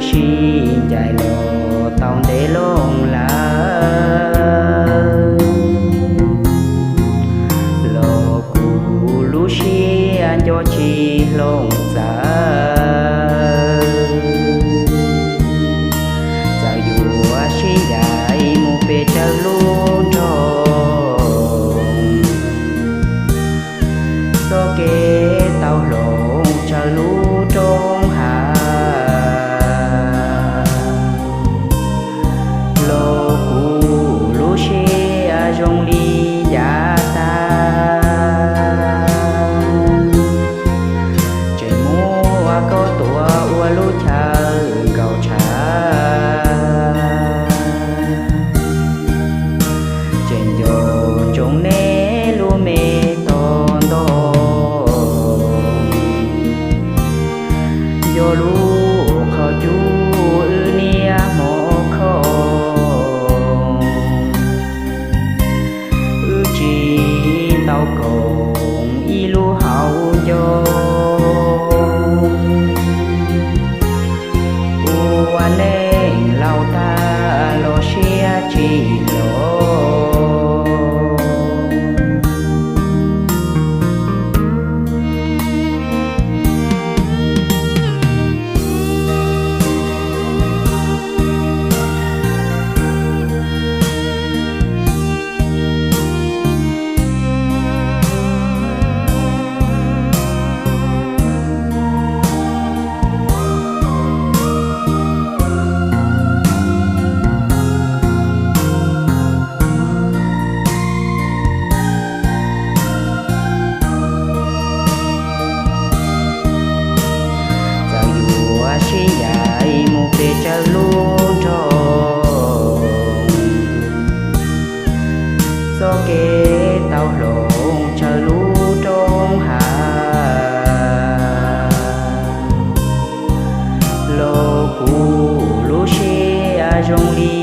Sib ncaim los tau ntev loo lawm, los kuv lub siab nco tsis hloov txawv. Txawm yuav sib ncaim mus pes tsawg lub nroog, txoj kev tau hloov tsawg lub roob hav, los kuv lub siab zoo li yav tag. Tseem muab koj tuav ua lub chaw nkaus tshav, tseem nco ntsoov neb lub me tog ntoo, nco lub qhov cub wb niaj hmo khoom. Wb tsis tau koom ib lub hauv ncoo, ua neej laus tag los siab tsis los. Txawm yuav sib ncaim mus pes tsawg lub nroog, txoj kev tau hloov tsawg lub roob hav, los kuv lub siab zoo li